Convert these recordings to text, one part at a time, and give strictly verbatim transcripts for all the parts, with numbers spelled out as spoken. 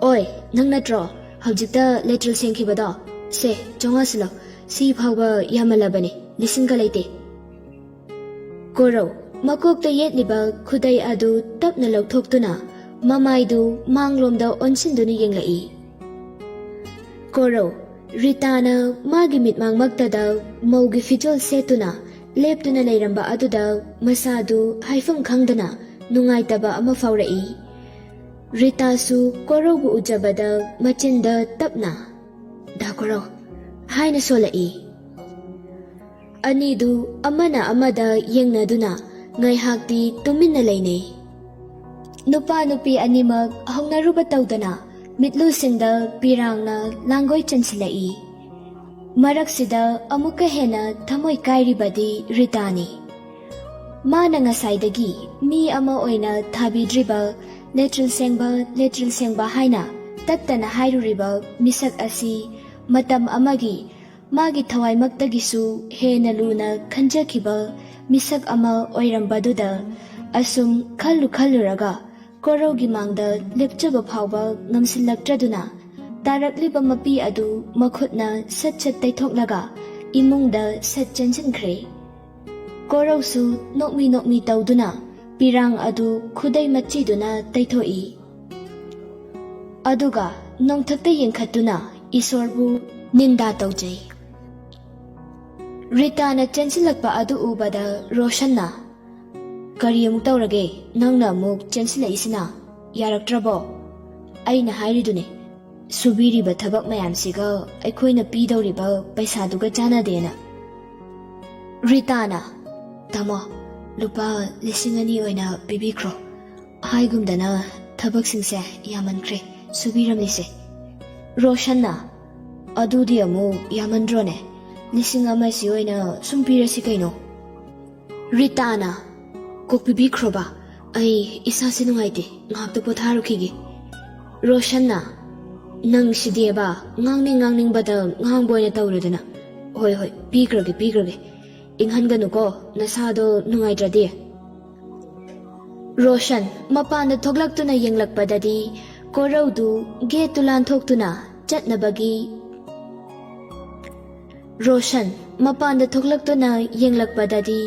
ꯑꯣꯏ, ꯅꯪ ꯅꯠꯇ꯭ꯔꯣ ꯍꯧꯖꯤꯛꯇ ꯂꯦꯇ꯭ꯔꯤꯜ ꯁꯦꯡꯈꯤꯕꯗꯣ? ꯁꯦ, ꯆꯥꯝꯃꯉꯥ ꯁꯤꯜꯂꯣ꯫ ꯁꯤ ꯐꯥꯎꯕ ꯌꯥꯝꯃꯜꯂꯕꯅꯤ, ꯂꯤꯁꯤꯡꯒ ꯂꯩꯇꯦ꯫ ꯀꯣꯔꯧ, ꯃꯀꯣꯛꯇ ꯌꯦꯠꯂꯤꯕ ꯈꯨꯗꯩ ꯑꯗꯨ ꯇꯞꯅ ꯂꯧꯊꯣꯛꯇꯨꯅ ꯃꯃꯥꯏꯗꯨ ꯃꯥꯡꯂꯣꯝꯗ ꯑꯣꯟꯁꯤꯟꯗꯨꯅ ꯌꯦꯡꯂꯛꯏ꯫ ꯀꯣꯔꯧ, ꯔꯤꯇꯥꯅ ꯃꯥꯒꯤ ꯃꯤꯠꯃꯥꯡꯃꯛꯇꯗ ꯃꯧꯒꯤ ꯐꯤꯖꯣꯜ ꯁꯦꯠꯇꯨꯅ ꯂꯦꯞꯇꯨꯅ ꯂꯩꯔꯝꯕ ꯑꯗꯨꯗ ꯃꯁꯥꯗꯨ ꯍꯥꯏꯐꯝ ꯈꯪꯗꯅ ꯅꯨꯡꯉꯥꯏꯇꯕ ꯑꯃ ꯐꯥꯎꯔꯛꯏ꯫ ꯔꯤꯇꯥꯁꯨ ꯀꯣꯔꯧꯕꯨ ꯎꯖꯕꯗ ꯃꯆꯤꯟꯗ ꯇꯞꯅ, "ꯗꯥ ꯀꯣꯔꯧ" ꯍꯥꯏꯅ ꯁꯣꯜꯂꯛꯏ꯫ ꯑꯅꯤꯗꯨ ꯑꯃꯅ ꯑꯃꯗ ꯌꯦꯡꯅꯗꯨꯅ ꯉꯥꯏꯍꯥꯛꯇꯤ ꯇꯨꯃꯤꯟꯅ ꯂꯩꯅꯩ꯫ ꯅꯨꯄꯥ ꯅꯨꯄꯤ ꯑꯅꯤꯃꯛ ꯍꯧꯅꯔꯨꯕ ꯇꯧꯗꯅ ꯃꯤꯠꯂꯨꯁꯤꯡꯗ ꯄꯤꯔꯥꯡꯅ ꯂꯥꯡꯒꯣꯏ ꯆꯟꯁꯤꯜꯂꯛꯏ꯫ ꯃꯔꯛꯁꯤꯗ ꯑꯃꯨꯛꯀ ꯍꯦꯟꯅ ꯊꯃꯣꯏ ꯀꯥꯏꯔꯤꯕꯗꯤ ꯔꯤꯇꯥꯅꯤ꯫ ꯃꯥꯅ ꯉꯁꯥꯏꯗꯒꯤ ꯃꯤ ꯑꯃ ꯑꯣꯏꯅ ꯊꯥꯕꯤꯗ꯭ꯔꯤꯕ ꯂꯦꯇ꯭ꯔꯤꯜ ꯁꯦꯡꯕ, ꯂꯦꯇ꯭ꯔꯤꯜ ꯁꯦꯡꯕ ꯍꯥꯏꯅ ꯇꯠꯇꯅ ꯍꯥꯏꯔꯨꯔꯤꯕ ꯃꯤꯁꯛ ꯑꯁꯤ ꯃꯇꯝ ꯑꯃꯒꯤ ꯃꯥꯒꯤ ꯊꯋꯥꯏꯃꯛꯇꯒꯤꯁꯨ ꯍꯦꯟꯅ ꯂꯨꯅ ꯈꯟꯖꯈꯤꯕ ꯃꯤꯁꯛ ꯑꯃ ꯑꯣꯏꯔꯝꯕꯗꯨꯗ ꯑꯁꯨꯝ ꯈꯜꯂꯨ ꯈꯜꯂꯨꯔꯒ ꯀꯣꯔꯧꯒꯤ ꯃꯥꯡꯗ ꯂꯦꯞꯆꯕ ꯐꯥꯎꯕ ꯉꯝꯁꯤꯜꯂꯛꯇ꯭ꯔꯗꯨꯅ ꯇꯥꯔꯛꯂꯤꯕ ꯃꯄꯤ ꯑꯗꯨ ꯃꯈꯨꯠꯅ ꯁꯠ ꯁꯠ ꯇꯩꯊꯣꯛꯂꯒ ꯏꯃꯨꯡꯗ ꯁꯠ ꯆꯦꯟꯁꯤꯟꯈ꯭ꯔꯦ꯫ ꯀꯣꯔꯧꯁꯨ ꯅꯣꯛꯃꯤ ꯅꯣꯛꯃꯤ ꯇꯧꯗꯨꯅ ꯄꯤꯔꯥꯡ ꯑꯗꯨ ꯈꯨꯗꯩ ꯃꯆꯤꯗꯨꯅ ꯇꯩꯊꯣꯛꯏ꯫ ꯑꯗꯨꯒ ꯅꯣꯡꯊꯛꯇ ꯌꯦꯡꯈꯠꯇꯨꯅ ꯏꯁꯣꯔꯕꯨ ꯅꯤꯟꯗꯥ ꯇꯧꯖꯩ꯫ ꯔꯤꯇꯥꯅ ꯆꯦꯟꯁꯤꯜꯂꯛꯄ ꯑꯗꯨ ꯎꯕꯗ ꯔꯣꯁꯟꯅ, "ꯀꯔꯤ ꯑꯃꯨꯛ ꯇꯧꯔꯒꯦ? ꯅꯪꯅ ꯑꯃꯨꯛ ꯆꯦꯟꯁꯤꯜꯂꯛꯏꯁꯤꯅ? ꯌꯥꯔꯛꯇ꯭ꯔꯕꯣ? ꯑꯩꯅ ꯍꯥꯏꯔꯤꯗꯨꯅꯤ, ꯁꯨꯕꯤꯔꯤꯕ ꯊꯕꯛ ꯃꯌꯥꯝꯁꯤꯒ ꯑꯩꯈꯣꯏꯅ ꯄꯤꯗꯧꯔꯤꯕ ꯄꯩꯁꯥꯗꯨꯒ ꯆꯥꯟꯅꯗꯦꯅ"꯫ ꯔꯤꯇꯥꯅ, "ꯇꯥꯃꯣ, ꯂꯨꯄꯥ ꯂꯤꯁꯤꯡ ꯑꯅꯤ ꯑꯣꯏꯅ ꯄꯤꯕꯤꯈ꯭ꯔꯣ꯫ ꯍꯥꯏꯒꯨꯝꯗꯅ ꯊꯕꯛꯁꯤꯡꯁꯦ ꯌꯥꯝꯃꯟꯈ꯭ꯔꯦ, ꯁꯨꯕꯤꯔꯝꯂꯤꯁꯦ"꯫ ꯔꯣꯁꯟꯅ, "ꯑꯗꯨꯗꯤ ꯑꯃꯨꯛ ꯌꯥꯝꯃꯟꯗ꯭ꯔꯣꯅꯦ? ꯂꯤꯁꯤꯡ ꯑꯃꯁꯤ ꯑꯣꯏꯅ ꯁꯨꯝ ꯄꯤꯔꯁꯤ ꯀꯩꯅꯣ"꯫ ꯔꯤꯇꯥꯅ, "ꯀꯣꯛ ꯄꯤꯕꯤꯈ꯭ꯔꯣꯕ, ꯑꯩ ꯏꯁꯥꯁꯦ ꯅꯨꯡꯉꯥꯏꯇꯦ, ꯉꯥꯏꯍꯥꯛꯇ ꯄꯣꯊꯥꯔꯨꯈꯤꯒꯦ"꯫ ꯔꯣꯁꯟꯅ, "ꯅꯪ ꯁꯤꯗꯤꯕ, ꯉꯥꯡꯅꯤꯡ ꯉꯥꯡꯅꯤꯡꯕꯗ ꯉꯥꯡꯕ ꯑꯣꯏꯅ ꯇꯧꯔꯗꯅ꯫ ꯍꯣꯏ, ꯍꯣꯏ, ꯄꯤꯈ꯭ꯔꯒꯦ, ꯄꯤꯈ꯭ꯔꯒꯦ꯫ ꯏꯪꯍꯟꯒꯅꯨꯀꯣ, ꯅꯁꯥꯗꯣ ꯅꯨꯡꯉꯥꯏꯇ꯭ꯔꯗꯤ"꯫ ꯔꯣꯁꯟ ꯃꯄꯥꯟꯗ ꯊꯣꯛꯂꯛꯇꯨꯅ ꯌꯦꯡꯂꯛꯄꯗꯗꯤ ꯀꯣꯔꯧꯗꯨ ꯒꯦꯠꯇꯨ ꯂꯥꯟꯊꯣꯛꯇꯨꯅ ꯆꯠꯅꯕꯒꯤ꯫ ꯔꯣꯁꯟ ꯃꯄꯥꯟꯗ ꯊꯣꯛꯂꯛꯇꯨꯅ ꯌꯦꯡꯂꯛꯄꯗꯗꯤ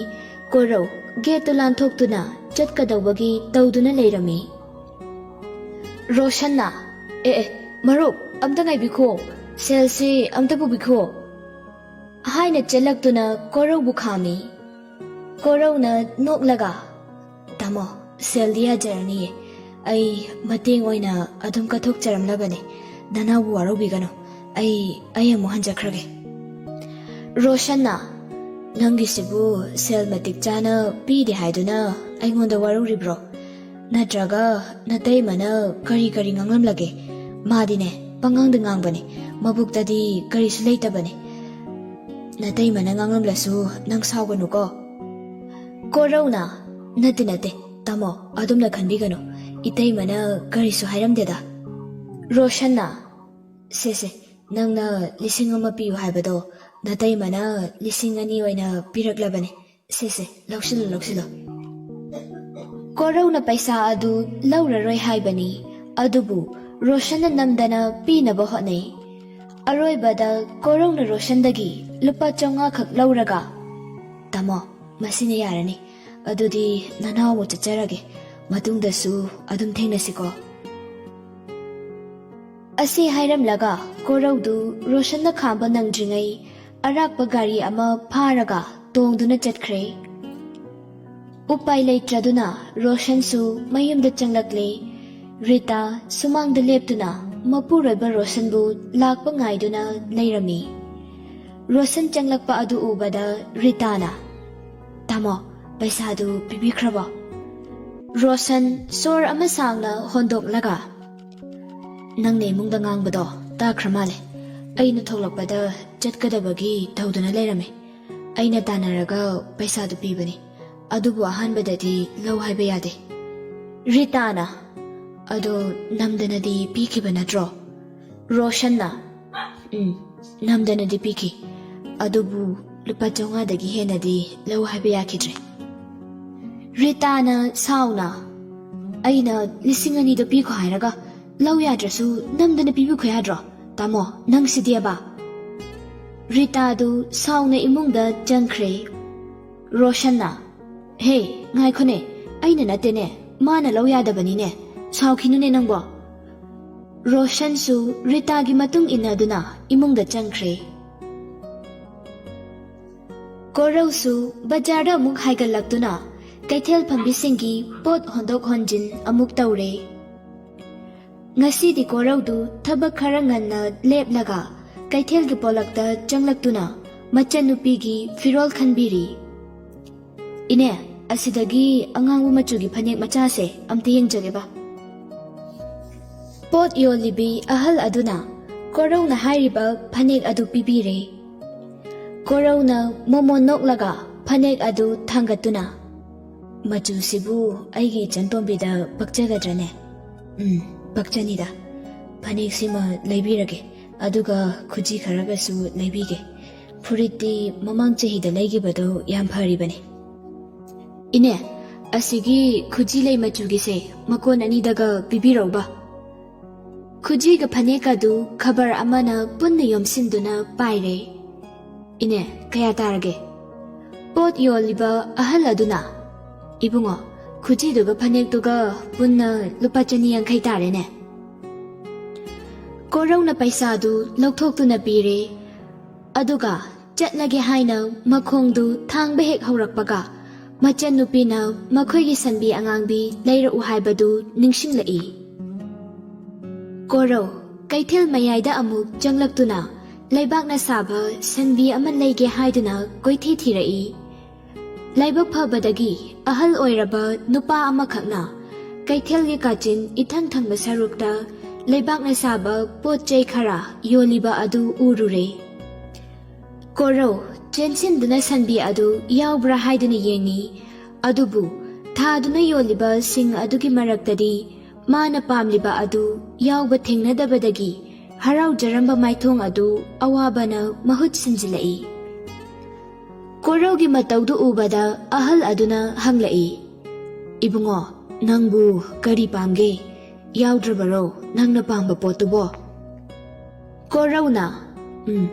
ꯀꯣꯔꯧ ꯒꯦꯠꯇꯨ ꯂꯥꯟꯊꯣꯛꯇꯨꯅ ꯆꯠꯀꯗꯧꯕꯒꯤ ꯇꯧꯗꯨꯅ ꯂꯩꯔꯝꯃꯤ꯫ ꯔꯣꯁꯟꯅ, "ꯑꯦ ꯑꯦ, ꯃꯔꯨꯞ, ꯑꯝꯇ ꯉꯥꯏꯕꯤꯈꯣ, ꯁꯦꯜꯁꯤ ꯑꯝꯇ ꯄꯨꯕꯤꯈꯣ" ꯍꯥꯏꯅ ꯆꯦꯜꯂꯛꯇꯨꯅ ꯀꯣꯔꯧꯕꯨ ꯈꯥꯝꯃꯤ꯫ ꯀꯣꯔꯧꯅ ꯅꯣꯛꯂꯒ, "ꯇꯥꯃꯣ, ꯁꯦꯜꯗꯤ ꯌꯥꯖꯔꯅꯤꯌꯦ꯫ ꯑꯩ ꯃꯇꯦꯡ ꯑꯣꯏꯅ ꯑꯗꯨꯝ ꯀꯠꯊꯣꯛꯆꯔꯝꯂꯕꯅꯤ꯫ ꯅꯅꯥꯎꯕꯨ ꯋꯥꯔꯧꯕꯤꯒꯅꯨ꯫ ꯑꯩ, ꯑꯩ ꯑꯃꯨꯛ ꯍꯟꯖꯈ꯭ꯔꯒꯦ꯫" ꯔꯣꯁꯟꯅ, "ꯅꯪꯒꯤꯁꯤꯕꯨ ꯁꯦꯜ ꯃꯇꯤꯛ ꯆꯥꯅ ꯄꯤꯗꯦ ꯍꯥꯏꯗꯨꯅ ꯑꯩꯉꯣꯟꯗ ꯋꯥꯔꯧꯔꯤꯕ꯭ꯔꯣ? ꯅꯠꯇ꯭ꯔꯒ ꯅꯇꯩꯃꯅ ꯀꯔꯤ ꯀꯔꯤ ꯉꯥꯡꯂꯝꯂꯒꯦ? ꯃꯥꯗꯤꯅꯦ, ꯄꯉꯥꯡꯗ ꯉꯥꯡꯕꯅꯤ꯫ ꯃꯕꯨꯛꯇꯗꯤ ꯀꯔꯤꯁꯨ ꯂꯩꯇꯕꯅꯤ꯫ ꯅꯇꯩꯃꯅ ꯉꯥꯡꯂꯝꯂꯁꯨ ꯅꯪ ꯁꯥꯎꯒꯅꯨꯀꯣ꯫" ꯀꯣꯔꯧꯅ, "ꯅꯠꯇꯦ, ꯅꯠꯇꯦ, ꯇꯥꯃꯣ, ꯑꯗꯨꯝꯅ ꯈꯟꯕꯤꯒꯅꯨ꯫ ꯏꯇꯩꯃꯅ ꯀꯔꯤꯁꯨ ꯍꯥꯏꯔꯝꯗꯦꯗ꯫" ꯔꯣꯁꯟꯅ, "ꯁꯦ, ꯁꯦ, ꯅꯪꯅ ꯂꯤꯁꯤꯡ ꯑꯃ ꯄꯤꯌꯨ ꯍꯥꯏꯕꯗꯣ ꯅꯇꯩꯃꯅ ꯂꯤꯁꯤꯡ ꯑꯅꯤ ꯑꯣꯏꯅ ꯄꯤꯔꯛꯂꯕꯅꯤ꯫ ꯁꯦ, ꯁꯦ, ꯂꯧꯁꯤꯜꯂꯨ, ꯂꯧꯁꯤꯜꯂꯨ꯫" ꯀꯣꯔꯧꯅ ꯄꯩꯁꯥ ꯑꯗꯨ ꯂꯧꯔꯔꯣꯏ ꯍꯥꯏꯕꯅꯤ, ꯑꯗꯨꯕꯨ ꯔꯣꯁꯟꯅ ꯅꯝꯗꯅ ꯄꯤꯅꯕ ꯍꯣꯠꯅꯩ꯫ ꯑꯔꯣꯏꯕꯗ ꯀꯣꯔꯧꯅ ꯔꯣꯁꯟꯗꯒꯤ ꯂꯨꯄꯥ ꯆꯥꯝꯃꯉꯥ ꯈꯛ ꯂꯧꯔꯒ, "ꯇꯥꯃꯣ, ꯃꯁꯤꯅ ꯌꯥꯔꯅꯤ꯫ ꯑꯗꯨꯗꯤ ꯅꯅꯥꯎ ꯑꯃꯨꯛ ꯆꯠꯆꯔꯒꯦ꯫ ꯃꯇꯨꯡꯗꯁꯨ ꯑꯗꯨꯝ ꯊꯦꯡꯅꯁꯤꯀꯣ꯫" ꯑꯁꯤ ꯍꯥꯏꯔꯝꯂꯒ ꯀꯣꯔꯧꯗꯨ ꯔꯣꯁꯟꯅ ꯈꯥꯝꯕ ꯅꯪꯗ꯭ꯔꯤꯉꯩ ꯑꯔꯥꯛꯄ ꯒꯥꯔꯤ ꯑꯃ ꯐꯥꯔꯒ ꯇꯣꯡꯗꯨꯅ ꯆꯠꯈ꯭ꯔꯦ꯫ ꯎꯄꯥꯏ ꯂꯩꯇ꯭ꯔꯗꯨꯅ ꯔꯣꯁꯟꯁꯨ ꯃꯌꯨꯝꯗ ꯆꯪꯂꯛꯂꯦ꯫ ꯔꯤꯇꯥ ꯁꯨꯃꯥꯡꯗ ꯂꯦꯞꯇꯨꯅ ꯃꯄꯨꯔꯣꯏꯕ ꯔꯣꯁꯟꯕꯨ ꯂꯥꯛꯄ ꯉꯥꯏꯗꯨꯅ ꯂꯩꯔꯝꯃꯤ꯫ ꯔꯣꯁꯟ ꯆꯪꯂꯛꯄ ꯑꯗꯨ ꯎꯕꯗ ꯔꯤꯇꯥꯅ, "ꯇꯥꯃꯣ, ꯄꯩꯁꯥꯗꯨ ꯄꯤꯕꯤꯈ꯭ꯔꯕꯣ?" ꯔꯣꯁꯟ ꯁꯣꯔ ꯑꯃ ꯁꯥꯡꯅ ꯍꯣꯟꯗꯣꯛꯂꯒ, "ꯅꯪꯅ ꯏꯃꯨꯡꯗ ꯉꯥꯡꯕꯗꯣ ꯇꯥꯈ꯭ꯔ ꯃꯥꯜꯂꯦ꯫ ꯑꯩꯅ ꯊꯣꯛꯂꯛꯄꯗ ꯆꯠꯀꯗꯕꯒꯤ ꯇꯧꯗꯨꯅ ꯂꯩꯔꯝꯃꯦ꯫ ꯑꯩꯅ ꯇꯥꯟꯅꯔꯒ ꯄꯩꯁꯥꯗꯨ ꯄꯤꯕꯅꯤ, ꯑꯗꯨꯕꯨ ꯑꯍꯥꯟꯕꯗꯗꯤ ꯂꯧ ꯍꯥꯏꯕ ꯌꯥꯗꯦ꯫" ꯔꯤꯇꯥꯅ, "ꯑꯗꯣ ꯅꯝꯗꯅꯗꯤ ꯄꯤꯈꯤꯕ ꯅꯠꯇ꯭ꯔꯣ?" ꯔꯣꯁꯟꯅ, "ꯎꯝ, ꯅꯝꯗꯅꯗꯤ ꯄꯤꯈꯤ꯫ ꯑꯗꯨꯕꯨ ꯂꯨꯄꯥ ꯆꯥꯝꯃꯉꯥꯗꯒꯤ ꯍꯦꯟꯅꯗꯤ ꯂꯧ ꯍꯥꯏꯕ ꯌꯥꯈꯤꯗ꯭ꯔꯦ꯫" ꯔꯤꯇꯥꯅ ꯁꯥꯎꯅ, "ꯑꯩꯅ ꯂꯤꯁꯤꯡ ꯑꯅꯤꯗꯣ ꯄꯤꯈꯣ ꯍꯥꯏꯔꯒ "ꯂꯧ ꯌꯥꯗ꯭ꯔꯁꯨ ꯅꯝꯗꯅ ꯄꯤꯕꯤꯈꯣ ꯌꯥꯗ꯭ꯔꯣ? ꯇꯥꯃꯣ, ꯅꯪꯁꯤꯗꯤꯕ!" ꯔꯤꯇꯥꯗꯨ ꯁꯥꯎꯅ ꯏꯃꯨꯡꯗ ꯆꯪꯈ꯭ꯔꯦ꯫ ꯔꯣꯁꯟꯅ, "ꯍꯦ, ꯉꯥꯏꯈꯣꯅꯦ, ꯑꯩꯅ ꯅꯠꯇꯦꯅꯦ, ꯃꯥꯅ ꯂꯧ ꯌꯥꯗꯕꯅꯤꯅꯦ, ꯁꯥꯎꯈꯤꯅꯨꯅꯦ ꯅꯪꯕꯣ꯫" ꯔꯣꯁꯟꯁꯨ ꯔꯤꯇꯥꯒꯤ ꯃꯇꯨꯡ ꯏꯟꯅꯗꯨꯅ ꯏꯃꯨꯡꯗ ꯆꯪꯈ꯭ꯔꯦ꯫ ꯀꯣꯔꯧꯁꯨ ꯕꯖꯥꯔꯗ ꯑꯃꯨꯛ ꯍꯥꯏꯒꯠꯂꯛꯇꯨꯅ ꯀꯩꯊꯦꯜ ꯐꯝꯕꯤꯁꯤꯡꯒꯤ ꯄꯣꯠ ꯍꯣꯟꯗꯣꯛ ꯍꯣꯟꯖꯤꯟ ꯑꯃꯨꯛ ꯇꯧꯔꯦ꯫ ꯉꯁꯤꯗꯤ ꯀꯣꯔꯧꯗꯨ ꯊꯕꯛ ꯈꯔ ꯉꯟꯅ ꯂꯦꯞꯂꯒ ꯀꯩꯊꯦꯜꯒꯤ ꯄꯣꯂꯛꯇ ꯆꯪꯂꯛꯇꯨꯅ ꯃꯆꯟꯅꯨꯄꯤꯒꯤ ꯐꯤꯔꯣꯜ ꯈꯟꯕꯤꯔꯤ꯫ "ꯏꯅꯦ, ꯑꯁꯤꯗꯒꯤ ꯑꯉꯥꯡꯕ ꯃꯆꯨꯒꯤ ꯐꯅꯦꯛ ꯃꯆꯥꯁꯦ ꯑꯝꯇ ꯌꯦꯡꯖꯒꯦꯕ꯫" ꯄꯣꯠ ꯌꯣꯜꯂꯤꯕꯤ ꯑꯍꯜ ꯑꯗꯨꯅ ꯀꯣꯔꯧꯅ ꯍꯥꯏꯔꯤꯕ ꯐꯅꯦꯛ ꯑꯗꯨ ꯄꯤꯕꯤꯔꯦ꯫ ꯀꯣꯔꯧꯅ ꯃꯣꯃꯣꯟ ꯅꯣꯛꯂꯒ ꯐꯅꯦꯛ ꯑꯗꯨ ꯊꯥꯡꯒꯠꯇꯨꯅ, "ꯃꯆꯨꯁꯤꯕꯨ ꯑꯩꯒꯤ ꯏꯆꯟꯇꯣꯝꯕꯤꯗ ꯄꯛꯆꯒꯗ꯭ꯔꯅꯦ?" "ꯎꯝ, ꯄꯛꯆꯅꯤꯗ꯫ ꯐꯅꯦꯛꯁꯤꯃ ꯂꯩꯕꯤꯔꯒꯦ, ꯑꯗꯨꯒ ꯈꯨꯖꯤ ꯈꯔꯒꯁꯨ ꯂꯩꯕꯤꯒꯦ꯫ ꯐꯨꯔꯤꯠꯇꯤ ꯃꯃꯥꯡ ꯆꯍꯤꯗ ꯂꯩꯈꯤꯕꯗꯣ ꯌꯥꯝ ꯐꯔꯤꯕꯅꯤ꯫" "ꯏꯅꯦ, ꯑꯁꯤꯒꯤ ꯈꯨꯖꯤ ꯂꯩ ꯃꯆꯨꯒꯤꯁꯦ ꯃꯀꯣꯟ ꯑꯅꯤꯗꯒ ꯄꯤꯕꯤꯔꯧꯕ꯫" ꯈꯨꯖꯤꯒ ꯐꯅꯦꯛ ꯑꯗꯨ ꯈꯕꯔ ꯑꯃꯅ ꯄꯨꯟꯅ ꯌꯣꯝꯁꯤꯟꯗꯨꯅ ꯄꯥꯏꯔꯦ꯫ "ꯏꯅꯦ, ꯀꯌꯥ ꯇꯥꯔꯒꯦ?" ꯄꯣꯠ ꯌꯣꯜꯂꯤꯕ ꯑꯍꯜ ꯑꯗꯨꯅ, "ꯏꯕꯨꯡꯉꯣ, ꯈꯨꯖꯤꯗꯨꯒ ꯐꯅꯦꯛꯇꯨꯒ ꯄꯨꯟꯅ ꯂꯨꯄꯥ ꯆꯅꯤ ꯌꯥꯡꯈꯩ ꯇꯥꯔꯦꯅꯦ꯫" ꯀꯣꯔꯧꯅ ꯄꯩꯁꯥꯗꯨ ꯂꯧꯊꯣꯛꯇꯨꯅ ꯄꯤꯔꯦ꯫ ꯑꯗꯨꯒ ꯆꯠꯂꯒꯦ ꯍꯥꯏꯅ ꯃꯈꯣꯡꯗꯨ ꯊꯥꯡꯕ ꯍꯦꯛ ꯍꯧꯔꯛꯄꯒ, ꯃꯆꯟꯅꯨꯄꯤꯅ ꯃꯈꯣꯏꯒꯤ ꯁꯟꯕꯤ ꯑꯉꯥꯡꯕꯤ ꯂꯩꯔꯛꯎ ꯍꯥꯏꯕꯗꯨ ꯅꯤꯡꯁꯤꯡꯂꯛꯏ꯫ ꯀꯣꯔꯧ ꯀꯩꯊꯦꯜ ꯃꯌꯥꯏꯗ ꯑꯃꯨꯛ ꯆꯪꯂꯛꯇꯨꯅ ꯂꯩꯕꯥꯛꯅ ꯁꯥꯕ ꯁꯟꯕꯤ ꯑꯃ ꯂꯩꯒꯦ ꯍꯥꯏꯗꯨꯅ ꯀꯣꯏꯊꯤ ꯊꯤꯔꯛꯏ꯫ ꯂꯥꯏꯕꯛ ꯐꯕꯗꯒꯤ ꯑꯍꯜ ꯑꯣꯏꯔꯕ ꯅꯨꯄꯥ ꯑꯃꯈꯛꯅ ꯀꯩꯊꯦꯜꯒꯤ ꯀꯥꯆꯤꯟ ꯏꯊꯪ ꯊꯪꯕ ꯁꯔꯨꯛꯇ ꯂꯩꯕꯥꯛꯅ ꯁꯥꯕ ꯄꯣꯠ ꯆꯩ ꯈꯔ ꯌꯣꯜꯂꯤꯕ ꯑꯗꯨ ꯎꯔꯨꯔꯦ꯫ ꯀꯣꯔꯧ ꯆꯦꯟꯁꯤꯟꯗꯨꯅ ꯁꯟꯕꯤ ꯑꯗꯨ ꯌꯥꯎꯕ꯭ꯔꯥ ꯍꯥꯏꯗꯨꯅ ꯌꯦꯡꯉꯤ꯫ ꯑꯗꯨꯕꯨ ꯊꯥꯗꯨꯅ ꯌꯣꯜꯂꯤꯕ ꯁꯤꯡ ꯑꯗꯨꯒꯤ ꯃꯔꯛꯇꯗꯤ ꯃꯥꯅ ꯄꯥꯝꯂꯤꯕ ꯑꯗꯨ ꯌꯥꯎꯕ ꯊꯦꯡꯅꯗꯕꯗꯒꯤ ꯍꯔꯥꯎꯖꯔꯝꯕ ꯃꯥꯏꯊꯣꯡ ꯑꯗꯨ ꯑꯋꯥꯕꯅ ꯃꯍꯨꯠ ꯁꯤꯟꯖꯤꯜꯂꯛꯏ꯫ ꯀꯣꯔꯧꯒꯤ ꯃꯇꯧꯗꯨ ꯎꯕꯗ ꯑꯍꯜ ꯑꯗꯨꯅ ꯍꯪꯂꯛꯏ, "ꯏꯕꯨꯡꯉꯣ, ꯅꯪꯕꯨ ꯀꯔꯤ ꯄꯥꯝꯒꯦ? "ꯌꯥꯎꯗ꯭ꯔꯕꯔꯣ ꯅꯪꯅ ꯄꯥꯝꯕ ꯄꯣꯠꯇꯨꯕꯣ?" ꯀꯣꯔꯧꯅ, "ꯎꯝ,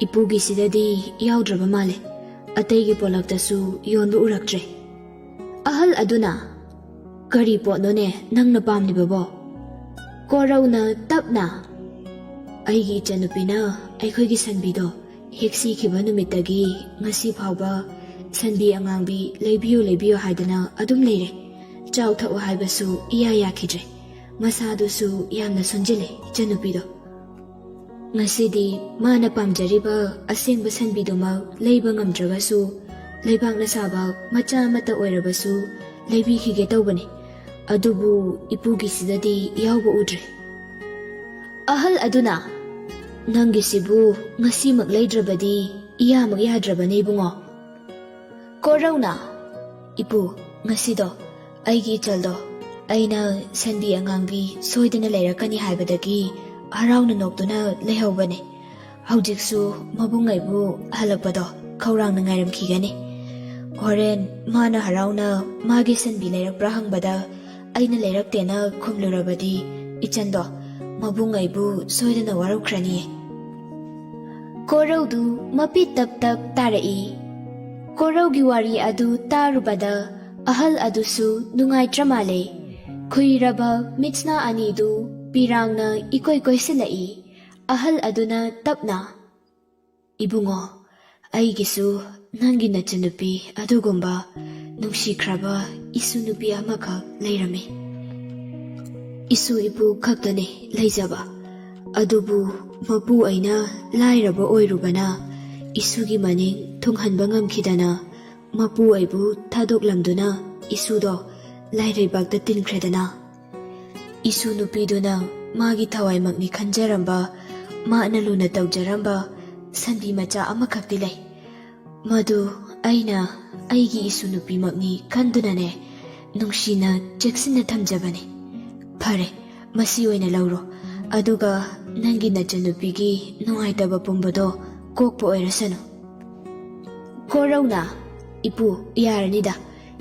ꯏꯄꯨꯒꯤꯁꯤꯗꯗꯤ ꯌꯥꯎꯗ꯭ꯔꯕ ꯃꯥꯜꯂꯦ꯫ ꯑꯇꯩꯒꯤ ꯄꯣꯂꯛꯇꯁꯨ ꯌꯣꯟꯕ ꯎꯔꯛꯇ꯭ꯔꯦ꯫" ꯑꯍꯜ ꯑꯗꯨꯅ, "ꯀꯔꯤ ꯄꯣꯠꯅꯣꯅꯦ ꯅꯪꯅ ꯄꯥꯝꯂꯤꯕꯕꯣ?" ꯀꯣꯔꯧꯅ ꯇꯞꯅ, "ꯑꯩꯒꯤ ꯏꯆꯟꯅꯨꯄꯤꯅ ꯑꯩꯈꯣꯏꯒꯤ ꯁꯟꯕꯤꯗꯣ ꯍꯦꯛ ꯁꯤꯈꯤꯕ ꯅꯨꯃꯤꯠꯇꯒꯤ ꯉꯁꯤ ꯐꯥꯎꯕ ꯁꯟꯕꯤ ꯑꯉꯥꯡꯕꯤ ꯂꯩꯕꯤꯌꯨ, ꯂꯩꯕꯤꯌꯨ ꯍꯥꯏꯗꯅ ꯑꯗꯨꯝ ꯂꯩꯔꯦ꯫ ꯆꯥꯎ ꯊꯛꯎ ꯍꯥꯏꯕꯁꯨ ꯏꯌꯥ ꯌꯥꯈꯤꯗ꯭ꯔꯦ꯫ ꯃꯁꯥꯗꯨꯁꯨ ꯌꯥꯝꯅ ꯁꯣꯟꯖꯤꯜꯂꯦ ꯏꯆꯟꯅꯨꯄꯤꯗꯣ꯫ ꯉꯁꯤꯗꯤ ꯃꯥꯅ ꯄꯥꯝꯖꯔꯤꯕ ꯑꯁꯦꯡꯕ ꯁꯟꯕꯤꯗꯨꯃꯛ ꯂꯩꯕ ꯉꯝꯗ꯭ꯔꯒꯁꯨ, ꯂꯩꯕꯥꯛꯅ ꯁꯥꯕ ꯃꯆꯥ ꯑꯃꯠꯇ ꯑꯣꯏꯔꯕꯁꯨ ꯂꯩꯕꯤꯈꯤꯒꯦ ꯇꯧꯕꯅꯤ꯫ ꯑꯗꯨꯕꯨ ꯏꯄꯨꯒꯤꯁꯤꯗꯗꯤ ꯌꯥꯎꯕ ꯎꯗ꯭ꯔꯦ꯫" ꯑꯍꯜ ꯑꯗꯨꯅ, "ꯅꯪꯒꯤꯁꯤꯕꯨ ꯉꯁꯤꯃꯛ ꯂꯩꯗ꯭ꯔꯕꯗꯤ ꯏꯌꯥꯃꯛ ꯌꯥꯗ꯭ꯔꯕꯅꯦ ꯏꯕꯨꯡꯉꯣ꯫" ꯀꯣꯔꯧꯅ, "ꯏꯄꯨ, ꯉꯁꯤꯗꯣ ꯑꯩꯒꯤ ꯏꯆꯜꯗꯣ ꯑꯩꯅ ꯁꯟꯕꯤ ꯑꯉꯥꯡꯕꯤ ꯁꯣꯏꯗꯅ ꯂꯩꯔꯛꯀꯅꯤ ꯍꯥꯏꯕꯗꯒꯤ ꯍꯔꯥꯎꯅ ꯅꯣꯛꯇꯨꯅ ꯂꯩꯍꯧꯕꯅꯦ꯫ ꯍꯧꯖꯤꯛꯁꯨ ꯃꯕꯨꯡ ꯑꯩꯕꯨ ꯍꯜꯂꯛꯄꯗꯣ ꯈꯧꯔꯥꯡꯅ ꯉꯥꯏꯔꯝꯈꯤꯒꯅꯤ꯫ ꯍꯣꯔꯦꯟ ꯃꯥꯅ ꯍꯔꯥꯎꯅ ꯃꯥꯒꯤ ꯁꯟꯕꯤ ꯂꯩꯔꯛꯄ꯭ꯔꯥ ꯍꯪꯕꯗ ꯑꯩꯅ ꯂꯩꯔꯛꯇꯦꯅ ꯈꯨꯝꯂꯨꯔꯕꯗꯤ ꯏꯆꯟꯗꯣ ꯃꯕꯨꯡ ꯑꯩꯕꯨ ꯁꯣꯏꯗꯅ ꯋꯥꯔꯧꯈ꯭ꯔꯅꯤꯌꯦ꯫" ꯀꯣꯔꯧꯗꯨ ꯃꯄꯤ ꯇꯞ ꯇꯞ ꯇꯥꯔꯛꯏ꯫ ꯀꯣꯔꯧꯒꯤ ꯋꯥꯔꯤ ꯑꯗꯨ ꯇꯥꯔꯨꯕꯗ ꯑꯍꯜ ꯑꯗꯨꯁꯨ ꯅꯨꯡꯉꯥꯏꯇ꯭ꯔ ꯃꯥꯜꯂꯦ꯫ ꯈꯨꯏꯔꯕ ꯃꯤꯠꯁꯅꯥ ꯑꯅꯤꯗꯨ ꯄꯤꯔꯥꯡꯅ ꯏꯀꯣꯏ ꯀꯣꯏꯁꯤꯜꯂꯛꯏ꯫ ꯑꯍꯜ ꯑꯗꯨꯅ ꯇꯞꯅ, "ꯏꯕꯨꯡꯉꯣ, ꯑꯩꯒꯤꯁꯨ ꯅꯪꯒꯤ ꯅꯆꯟꯅꯨꯄꯤ ꯑꯗꯨꯒꯨꯝꯕ ꯅꯨꯡꯁꯤꯈ꯭ꯔꯕ ꯏꯁꯨ ꯅꯨꯄꯤ ꯑꯃꯈꯛ ꯂꯩꯔꯝꯃꯤ꯫ ꯏꯁꯨ ꯏꯄꯨ ꯈꯛꯇꯅꯤ ꯂꯩꯖꯕ꯫ ꯑꯗꯨꯕꯨ ꯃꯄꯨ ꯑꯩꯅ ꯂꯥꯏꯔꯕ ꯑꯣꯏꯔꯨꯕꯅ ꯏꯁꯨꯒꯤ ꯃꯅꯤꯡ ꯊꯨꯡꯍꯟꯕ ꯉꯝꯈꯤꯗꯅ ꯃꯄꯨ ꯑꯩꯕꯨ ꯊꯥꯗꯣꯛꯂꯝꯗꯨꯅ ꯏꯁꯨꯗꯣ ꯂꯥꯏꯔꯩꯕꯥꯛꯇ ꯇꯤꯟꯈ꯭ꯔꯦꯗꯅ꯫ ꯏꯁꯨ ꯅꯨꯄꯤꯗꯨꯅ ꯃꯥꯒꯤ ꯊꯋꯥꯏꯃꯛꯅꯤ ꯈꯟꯖꯔꯝꯕ, ꯃꯥꯅ ꯂꯨꯅ ꯇꯧꯖꯔꯝꯕ ꯁꯟꯕꯤ ꯃꯆꯥ ꯑꯃꯈꯛꯇꯤ ꯂꯩ꯫ ꯃꯗꯨ ꯑꯩꯅ ꯑꯩꯒꯤ ꯏꯁꯨ ꯅꯨꯄꯤꯃꯛꯅꯤ ꯈꯟꯗꯨꯅꯅꯦ ꯅꯨꯡꯁꯤꯅ ꯆꯦꯛꯁꯤꯟꯅ ꯊꯝꯖꯕꯅꯤ꯫ ꯐꯔꯦ, ꯃꯁꯤ ꯑꯣꯏꯅ ꯂꯧꯔꯣ, ꯑꯗꯨꯒ ꯅꯪꯒꯤ ꯅꯆꯟꯅꯨꯄꯤꯒꯤ ꯅꯨꯡꯉꯥꯏꯇꯕ ꯄꯨꯝꯕꯗꯣ ꯀꯣꯛꯄ ꯑꯣꯏꯔꯁꯅꯨ꯫" ꯀꯣꯔꯧꯅ, "ꯏꯄꯨ, ꯌꯥꯔꯅꯤꯗ꯫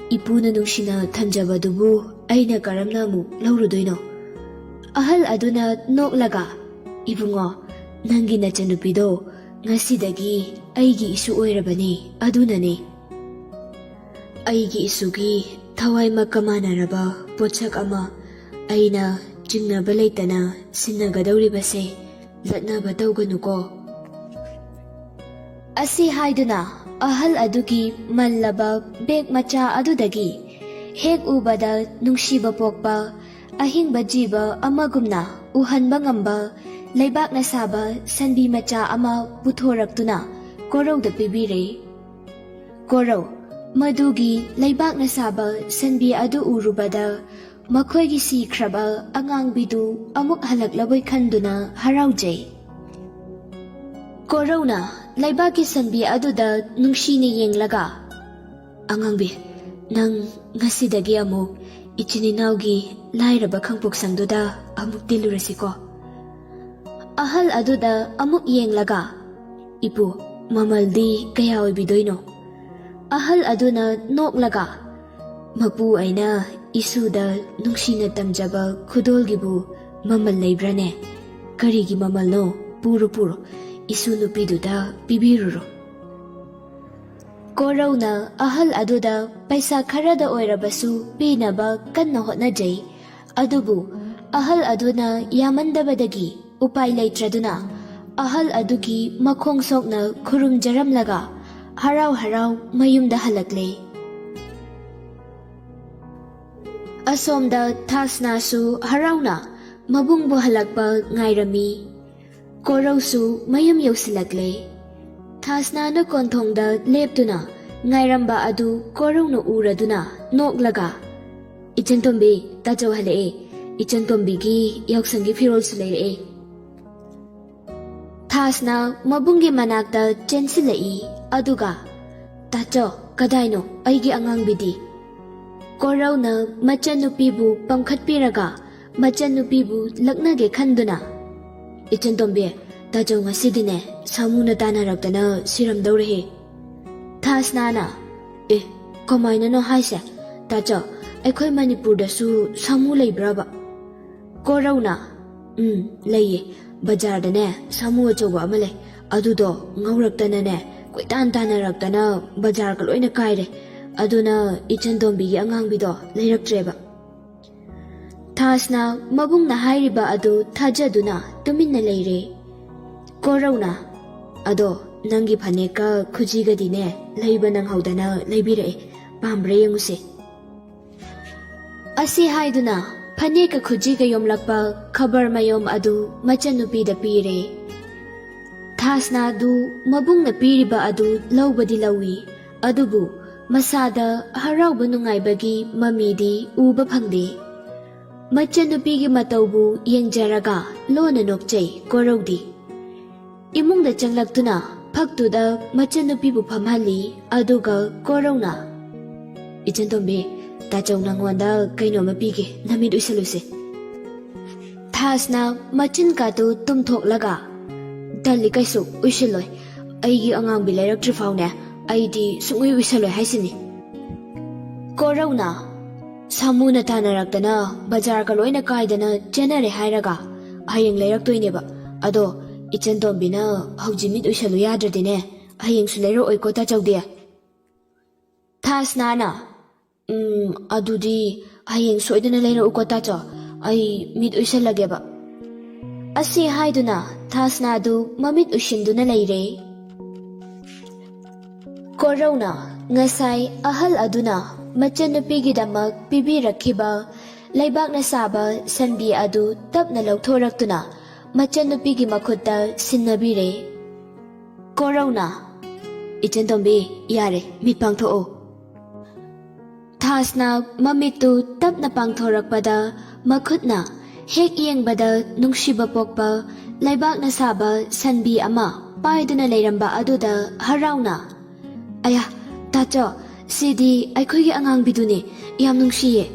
ꯏꯄꯨꯅ ꯅꯨꯡꯁꯤꯅ ꯊꯝꯖꯕꯗꯨꯕꯨ ꯑꯩꯅ ꯀꯔꯝꯅ ꯑꯃꯨꯛ ꯂꯧꯔꯨꯗꯣꯏꯅꯣ? ꯑꯍꯜ ꯑꯗꯨꯅ ꯅꯣꯛꯂꯒ, "ꯏꯕꯨꯡꯉꯣ, ꯅꯪꯒꯤ ꯅꯆꯟꯅꯨꯄꯤꯗꯣ ꯉꯁꯤꯗꯒꯤ ꯑꯩꯒꯤ ꯏꯁꯨ ꯑꯣꯏꯔꯕꯅꯤ, ꯑꯗꯨꯅꯅꯤ꯫ ꯑꯩꯒꯤ ꯏꯁꯨꯒꯤ ꯊꯋꯥꯏꯃꯛꯀ ꯃꯥꯟꯅꯔꯕ ꯄꯣꯠꯁꯛ ꯑꯃ ꯑꯩꯅ ꯆꯤꯡꯅꯕ ꯂꯩꯇꯅ ꯁꯤꯟꯅꯒꯗꯧꯔꯤꯕꯁꯦ ꯂꯠꯅꯕ ꯇꯧꯒꯅꯨꯀꯣ"꯫ ꯑꯁꯤ ꯍꯥꯏꯗꯨꯅ ꯑꯍꯜ ꯑꯗꯨꯒꯤ ꯃꯜꯂꯕ ꯕꯦꯒ ꯃꯆꯥ ꯑꯗꯨꯗꯒꯤ ꯍꯦꯛ ꯎꯕꯗ ꯅꯨꯡꯁꯤꯕ ꯄꯣꯛꯄ ꯑꯍꯤꯡꯕ ꯖꯤꯕ ꯑꯃꯒꯨꯝꯅ ꯎꯍꯟꯕ ꯉꯝꯕ ꯂꯩꯕꯥꯛꯅ ꯁꯥꯕ ꯁꯟꯕꯤ ꯃꯆꯥ ꯑꯃ ꯄꯨꯊꯣꯔꯛꯇꯨꯅ ꯀꯣꯔꯧꯗ ꯄꯤꯕꯤꯔꯦ꯫ ꯀꯣꯔꯧ ꯃꯗꯨꯒꯤ ꯂꯩꯕꯥꯛꯅ ꯁꯥꯕ ꯁꯟꯕꯤ ꯑꯗꯨ ꯎꯔꯨꯕꯗ ꯃꯈꯣꯏꯒꯤ ꯁꯤꯈ꯭ꯔꯕ ꯑꯉꯥꯡꯕꯤꯗꯨ ꯑꯃꯨꯛ ꯍꯜꯂꯛꯂꯕꯣꯏ ꯈꯟꯗꯨꯅ ꯍꯔꯥꯎꯖꯩ꯫ ꯀꯣꯔꯧꯅ ꯂꯩꯕꯥꯛꯀꯤ ꯁꯟꯕꯤ ꯑꯗꯨꯗ ꯅꯨꯡꯁꯤꯅ ꯌꯦꯡꯂꯒ, "ꯑꯉꯥꯡꯕꯤ, ꯅꯪ ꯉꯁꯤꯗꯒꯤ ꯑꯃꯨꯛ ꯏꯆꯤꯟ ꯏꯅꯥꯎꯒꯤ ꯂꯥꯏꯔꯕ ꯈꯥꯡꯄꯣꯛꯁꯪꯗꯨꯗ ꯑꯃꯨꯛ ꯇꯤꯜꯂꯨꯔꯁꯤꯀꯣ"꯫ ꯑꯍꯜ ꯑꯗꯨꯗ ꯑꯃꯨꯛ ꯌꯦꯡꯂꯒ, "ꯏꯄꯨ, ꯃꯃꯜꯗꯤ ꯀꯌꯥ ꯑꯣꯏꯕꯤꯗꯣꯏꯅꯣ?" ꯑꯍꯜ ꯑꯗꯨꯅ ꯅꯣꯛꯂꯒ, "ꯃꯄꯨ ꯑꯩꯅ ꯏꯁꯨꯗ ꯅꯨꯡꯁꯤꯅ ꯇꯝꯖꯕ ꯈꯨꯗꯣꯜꯒꯤꯕꯨ ꯃꯃꯜ ꯂꯩꯕ꯭ꯔꯥꯅꯦ? ꯀꯔꯤꯒꯤ ꯃꯃꯜꯅꯣ? ꯄꯨꯔꯣ, ꯄꯨꯔꯣ, ꯏꯁꯨ ꯅꯨꯄꯤꯗꯨꯗ ꯄꯤꯕꯤꯔꯨꯔꯣ"꯫ ꯀꯣꯔꯧꯅ ꯑꯍꯜ ꯑꯗꯨꯗ ꯄꯩꯁꯥ ꯈꯔꯗ ꯑꯣꯏꯔꯕꯁꯨ ꯄꯤꯅꯕ ꯀꯟꯅ ꯍꯣꯠꯅꯖꯩ꯫ ꯑꯗꯨꯕꯨ ꯑꯍꯜ ꯑꯗꯨꯅ ꯌꯥꯃꯟꯗꯕꯗꯒꯤ ꯎꯄꯥꯏ ꯂꯩꯇ꯭ꯔꯗꯨꯅ ꯑꯍꯜ ꯑꯗꯨꯒꯤ ꯃꯈꯣꯡ ꯁꯣꯛꯅ ꯈꯨꯔꯨꯝꯖꯔꯝꯂꯒ ꯍꯔꯥꯎ ꯍꯔꯥꯎ ꯃꯌꯨꯝꯗ ꯍꯜꯂꯛꯂꯦ꯫ ꯑꯁꯣꯝꯗ ꯊꯥꯁꯅꯥꯁꯨ ꯍꯔꯥꯎꯅ ꯃꯕꯨꯡꯕꯨ ꯍꯜꯂꯛꯄ ꯉꯥꯏꯔꯝꯃꯤ꯫ ꯀꯣꯔꯧꯁꯨ ꯃꯌꯨꯝ ꯌꯧꯁꯤꯜꯂꯛꯂꯦ꯫ ꯊꯥꯁꯅꯥꯅ ꯀꯣꯟꯊꯣꯡꯗ ꯂꯦꯞꯇꯨꯅ ꯉꯥꯏꯔꯝꯕ ꯑꯗꯨ ꯀꯣꯔꯧꯅ ꯎꯔꯗꯨꯅ ꯅꯣꯛꯂꯒ, "ꯏꯆꯟꯇꯣꯝꯕꯤ, ꯇꯥꯆꯧ ꯍꯜꯂꯛꯑꯦ꯫ ꯏꯆꯟꯇꯣꯝꯕꯤꯒꯤ ꯌꯥꯎꯁꯪꯒꯤ ꯐꯤꯔꯣꯜꯁꯨ ꯂꯩꯔꯛꯑꯦ"꯫ ꯊꯥꯁꯅꯥ ꯃꯕꯨꯡꯒꯤ ꯃꯅꯥꯛꯇ ꯆꯦꯟꯁꯤꯜꯂꯛꯏ꯫ ꯑꯗꯨꯒ, "ꯇꯥꯆꯧ, ꯀꯗꯥꯏꯅꯣ ꯑꯩꯒꯤ ꯑꯉꯥꯡꯕꯤꯗꯤ?" ꯀꯣꯔꯧꯅ ꯃꯆꯟꯅꯨꯄꯤꯕꯨ ꯄꯝꯈꯠꯄꯤꯔꯒ ꯃꯆꯟꯅꯨꯄꯤꯕꯨ ꯂꯛꯅꯒꯦ ꯈꯟꯗꯨꯅ, "ꯏꯆꯟꯇꯣꯝꯕꯤ, ꯇꯥꯆꯧ ꯉꯁꯤꯗꯤꯅꯦ ꯁꯥꯃꯨꯅ ꯇꯥꯟꯅꯔꯛꯇꯅ ꯁꯤꯔꯝꯗꯧꯔꯦꯍꯦ"꯫ ꯊꯥꯁꯅꯥꯅ, "ꯑꯦ, ꯀꯃꯥꯏꯅꯅꯣ ꯍꯥꯏꯁꯦ? ꯇꯥꯆꯧ, ꯑꯩꯈꯣꯏ ꯃꯅꯤꯄꯨꯔꯗꯁꯨ ꯁꯥꯃꯨ ꯂꯩꯕ꯭ꯔꯕ?" ꯀꯣꯔꯧꯅ, "ꯎꯝ, ꯂꯩꯌꯦ꯫ ꯕꯖꯥꯔꯗꯅꯦ ꯁꯥꯃꯨ ꯑꯆꯧꯕ ꯑꯃ ꯂꯩ꯫ ꯑꯗꯨꯗꯣ ꯉꯧꯔꯛꯇꯅꯅꯦ, ꯀꯣꯏꯇꯥꯟ ꯇꯥꯟꯅꯔꯛꯇꯅ ꯕꯖꯥꯔꯒ ꯂꯣꯏꯅ ꯀꯥꯏꯔꯦ꯫ ꯑꯗꯨꯅ ꯏꯆꯟꯇꯣꯝꯕꯤꯒꯤ ꯑꯉꯥꯡꯕꯤꯗꯣ ꯂꯩꯔꯛꯇ꯭ꯔꯦꯕ꯫" ꯊꯥꯁꯅ ꯃꯕꯨꯡꯅ ꯍꯥꯏꯔꯤꯕ ꯑꯗꯨ ꯊꯥꯖꯗꯨꯅ ꯇꯨꯃꯤꯟꯅ ꯂꯩꯔꯦ꯫ ꯀꯣꯔꯧꯅ, "ꯑꯗꯣ ꯅꯪꯒꯤ ꯐꯅꯦꯛꯀ ꯈꯨꯖꯤꯒꯗꯤꯅꯦ ꯂꯩꯕ ꯅꯪꯍꯧꯗꯅ ꯂꯩꯕꯤꯔꯛꯑꯦ꯫ ꯄꯥꯝꯕ꯭ꯔꯥ ꯌꯦꯡꯉꯨꯁꯦ꯫" ꯑꯁꯤ ꯍꯥꯏꯗꯨꯅ ꯐꯅꯦꯛꯀ ꯈꯨꯖꯤꯒ ꯌꯣꯝꯂꯛꯄ ꯈꯕꯔ ꯃꯌꯣꯝ ꯑꯗꯨ ꯃꯆꯟꯅꯨꯄꯤꯗ ꯄꯤꯔꯦ꯫ ꯊꯥꯁꯅꯥꯗꯨ ꯃꯕꯨꯡꯅ ꯄꯤꯔꯤꯕ ꯑꯗꯨ ꯂꯧꯕꯗꯤ ꯂꯧꯏ, ꯑꯗꯨꯕꯨ ꯃꯁꯥꯗ ꯍꯔꯥꯎꯕ ꯅꯨꯡꯉꯥꯏꯕꯒꯤ ꯃꯃꯤꯗꯤ ꯎꯕ ꯐꯪꯗꯦ꯫ ꯃꯆꯟꯅꯨꯄꯤꯒꯤ ꯃꯇꯧꯕꯨ ꯌꯦꯡꯖꯔꯒ ꯂꯣꯟꯅ ꯅꯣꯛꯆꯩ ꯀꯣꯔꯧꯗꯤ꯫ ꯏꯃꯨꯡꯗ ꯆꯪꯂꯛꯇꯨꯅ ꯐꯛꯇꯨꯗ ꯃꯆꯟꯅꯨꯄꯤꯕꯨ ꯐꯝꯍꯜꯂꯤ, ꯑꯗꯨꯒ ꯀꯣꯔꯧꯅ, "ꯏꯆꯟꯇꯣꯝꯕꯤ, ꯇꯥꯆꯧ ꯅꯪꯉꯣꯟꯗ ꯀꯩꯅꯣꯝꯃ ꯄꯤꯒꯦ, ꯅꯃꯤꯠ ꯎꯏꯁꯜꯂꯨꯁꯦ꯫" ꯊꯥꯁꯅ ꯃꯆꯤꯟ ꯀꯥꯇꯨ ꯇꯨꯝꯊꯣꯛꯂꯒ, "ꯇꯜꯂꯤ, ꯀꯩꯁꯨ ꯎꯏꯁꯤꯜꯂꯣꯏ꯫ ꯑꯩꯒꯤ ꯑꯉꯥꯡꯕꯤ ꯂꯩꯔꯛꯇ꯭ꯔꯤ ꯐꯥꯎꯅꯦ ꯑꯩꯗꯤ ꯁꯨꯡꯎꯏ ꯎꯏꯁꯜꯂꯣꯏ ꯍꯥꯏꯁꯤꯅꯤ꯫" ꯀꯣꯔꯧꯅ, "ꯁꯥꯃꯨꯅ ꯇꯥꯟꯅꯔꯛꯇꯅ ꯕꯖꯥꯔꯒ ꯂꯣꯏꯅ ꯀꯥꯏꯗꯅ ꯆꯦꯟꯅꯔꯦ ꯍꯥꯏꯔꯒ ꯍꯌꯦꯡ ꯂꯩꯔꯛꯇꯣꯏꯅꯦꯕ꯫ ꯑꯗꯣ ꯏꯆꯟꯇꯣꯝꯕꯤꯅ ꯍꯧꯖꯤꯛ ꯃꯤꯠ ꯎꯏꯁꯜꯂꯨ ꯌꯥꯗ꯭ꯔꯗꯤꯅꯦ, ꯍꯌꯦꯡꯁꯨ ꯂꯩꯔꯛꯑꯣꯏꯀꯣ ꯇꯥꯆꯧꯗꯤ꯫" ꯊꯥꯁꯅꯥꯅ, "ꯎꯝ, ꯑꯗꯨꯗꯤ ꯍꯌꯦꯡ ꯁꯣꯏꯗꯅ ꯂꯩꯔꯛꯎꯀꯣ ꯇꯥꯆꯧ, ꯑꯩ ꯃꯤꯠ ꯎꯏꯁꯜꯂꯒꯦꯕ꯫" ꯑꯁꯤ ꯍꯥꯏꯗꯨꯅ ꯊꯥꯁꯅꯥꯗꯨ ꯃꯃꯤꯠ ꯎꯏꯁꯤꯟꯗꯨꯅ ꯂꯩꯔꯦ꯫ ꯀꯣꯔꯧꯅ ꯉꯁꯥꯏ ꯑꯍꯜ ꯑꯗꯨꯅ ꯃꯆꯟꯅꯨꯄꯤꯒꯤꯗꯃꯛ ꯄꯤꯕꯤꯔꯛꯈꯤꯕ ꯂꯩꯕꯥꯛꯅ ꯁꯥꯕ ꯁꯟꯕꯤ ꯑꯗꯨ ꯇꯞꯅ ꯂꯧꯊꯣꯔꯛꯇꯨꯅ ꯃꯆꯟꯅꯨꯄꯤꯒꯤ ꯃꯈꯨꯠꯇ ꯁꯤꯟꯅꯕꯤꯔꯦ꯫ ꯀꯣꯔꯧꯅ, "ꯏꯆꯟꯇꯣꯝꯕꯤ, ꯌꯥꯔꯦ, ꯃꯤꯠ ꯄꯥꯡꯊꯣꯛꯑꯣ꯫" ꯊꯥꯁꯅ ꯃꯃꯤꯠꯇꯨ ꯇꯞꯅ ꯄꯥꯡꯊꯣꯔꯛꯄꯗ ꯃꯈꯨꯠꯅ ꯍꯦꯛ ꯌꯦꯡꯕꯗ ꯅꯨꯡꯁꯤꯕ ꯄꯣꯛꯄ ꯂꯩꯕꯥꯛꯅ ꯁꯥꯕ ꯁꯟꯕꯤ ꯑꯃ ꯄꯥꯏꯗꯨꯅ ꯂꯩꯔꯝꯕ ꯑꯗꯨꯗ ꯍꯔꯥꯎꯅ, "ꯑꯌꯥ, ꯇꯥꯆꯧ, ꯁꯤꯗꯤ ꯑꯩꯈꯣꯏꯒꯤ ꯑꯉꯥꯡꯕꯤꯗꯨꯅꯦ, ꯌꯥꯝ ꯅꯨꯡꯁꯤꯌꯦ꯫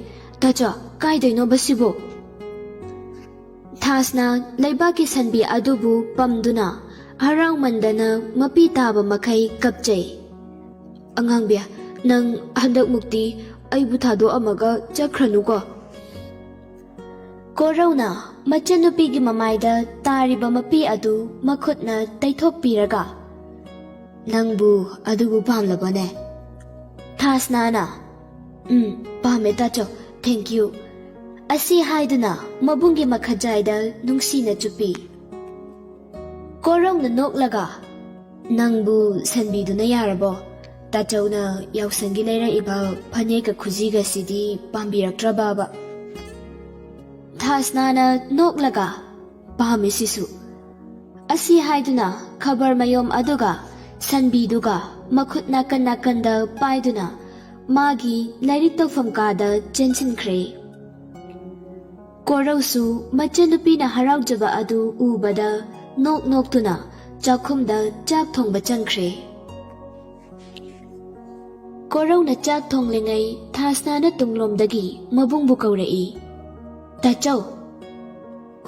ꯇꯥꯆꯧ, ꯀꯥꯏꯗꯩꯅꯣꯕ ꯁꯤꯕꯨ?" ꯊꯥꯁꯅ ꯂꯩꯕꯥꯛꯀꯤ ꯁꯟꯕꯤ ꯑꯗꯨꯕꯨ ꯄꯝꯗꯨꯅ ꯍꯔꯥꯎꯃꯟꯗꯅ ꯃꯄꯤ ꯇꯥꯕ ꯃꯈꯩ ꯀꯞꯆꯩ꯫ "ꯑꯉꯥꯡꯕꯤ, ꯅꯪ ꯍꯟꯗꯛꯃꯨꯛꯇꯤ ꯑꯩꯕꯨ ꯊꯥꯗꯣꯛꯑꯝꯃꯒ ꯆꯠꯈ꯭ꯔꯅꯨꯀꯣ꯫" ꯀꯣꯔꯧꯅ ꯃꯆꯟꯅꯨꯄꯤꯒꯤ ꯃꯃꯥꯏꯗ ꯇꯥꯔꯤꯕ ꯃꯄꯤ ꯑꯗꯨ ꯃꯈꯨꯠꯅ ꯇꯩꯊꯣꯛꯄꯤꯔꯒ, "ꯅꯪꯕꯨ ꯑꯗꯨꯕꯨ ꯄꯥꯝꯂꯕꯅꯦ?" ꯊꯥꯁꯅꯥꯅ, "ꯎꯝ, ꯄꯥꯝꯃꯦ ꯇꯥꯆꯧ, thank you" ꯑꯁꯤ ꯍꯥꯏꯗꯨꯅ ꯃꯕꯨꯡꯒꯤ ꯃꯈꯖꯥꯏꯗ ꯅꯨꯡꯁꯤꯅ ꯆꯨꯞꯄꯤ꯫ ꯀꯣꯔꯧꯅ ꯅꯣꯛꯂꯒ, "ꯅꯪꯕꯨ ꯁꯟꯕꯤꯗꯨꯅ ꯌꯥꯔꯕꯣ? ꯇꯥꯆꯧꯅ ꯌꯥꯎꯁꯪꯒꯤ ꯂꯩꯔꯛꯏꯕ ꯐꯅꯦꯛꯀ ꯈꯨꯖꯤꯒꯁꯤꯗꯤ ꯄꯥꯝꯕꯤꯔꯛꯇ꯭ꯔꯕꯕ?" ꯊꯥꯁꯅꯥꯅ ꯅꯣꯛꯂꯒ, "ꯄꯥꯝꯃꯤ ꯁꯤꯁꯨ" ꯑꯁꯤ ꯍꯥꯏꯗꯨꯅ ꯈꯕꯔ ꯃꯌꯣꯝ ꯑꯗꯨꯒ ꯁꯟꯕꯤꯗꯨꯒ ꯃꯈꯨꯠ ꯅꯥꯀꯟ ꯅꯥꯀꯟꯗ ꯄꯥꯏꯗꯨꯅ ꯃꯥꯒꯤ ꯂꯥꯏꯔꯤꯛ ꯇꯧꯐꯝ ꯀꯥꯗ ꯆꯦꯟꯁꯤꯟꯈ꯭ꯔꯦ꯫ ꯀꯣꯔꯧꯁꯨ ꯃꯆꯟꯅꯨꯄꯤꯅ ꯍꯔꯥꯎꯖꯕ ꯑꯗꯨ ꯎꯕꯗ ꯅꯣꯛ ꯅꯣꯛꯇꯨꯅ ꯆꯥꯛꯈꯨꯝꯗ ꯆꯥꯛ ꯊꯣꯡꯕ ꯆꯪꯈ꯭ꯔꯦ꯫ ꯀꯣꯔꯧꯅ ꯆꯥꯛ ꯊꯣꯡꯂꯤꯉꯩ ꯊꯥꯁꯅꯥꯅ ꯇꯨꯡꯂꯣꯝꯗꯒꯤ ꯃꯕꯨꯡꯕꯨ ꯀꯧꯔꯛꯏ꯫ "ꯇꯥꯆꯧ!"